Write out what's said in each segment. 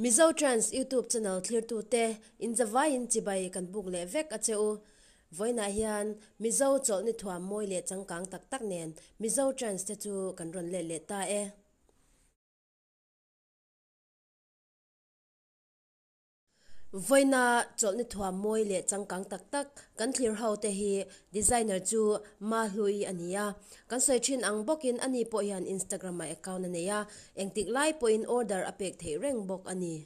Mizo Trends YouTube channel thlirtute inzavaiin chibai kan buk leh vek a che u. Vawiinah hian Mizo chawlhni thuam mawi leh changkang tak tak nen Mizo Trends te chu kan rawn let leh ta e. Vawiina chawlhni thuam mawi leh changkang tak tak kan thlir ho te hi designer chu Mahlui a ni a. Kan sawi thin ang bawkin ani pawh hian Instagram ah account a nei a, engtik lai pawhin order a pek theih reng bawk a ni.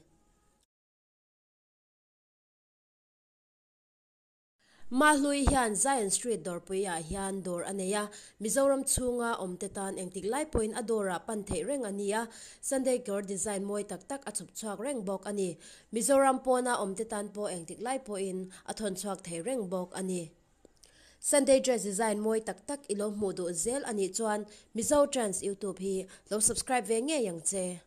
Mahlui hian Zion Street dawrpui ah hian dawr a nei a, Mizoram chhunga awmte tan engtik lai pawhin a dawrah pan theih reng a ni a, Sunday kawr design mawi tak tak a chhawp chhuak reng bawk a ni. Mizoram pawna awmte tan pawh engtik lai pawhin a thawn chhuak thei reng bawk a ni. Sunday dress design mawi tak tak i lo hmuh duh zel a nih chuan Mizo Trends YouTube hi lo subscribe ve ngei ang che.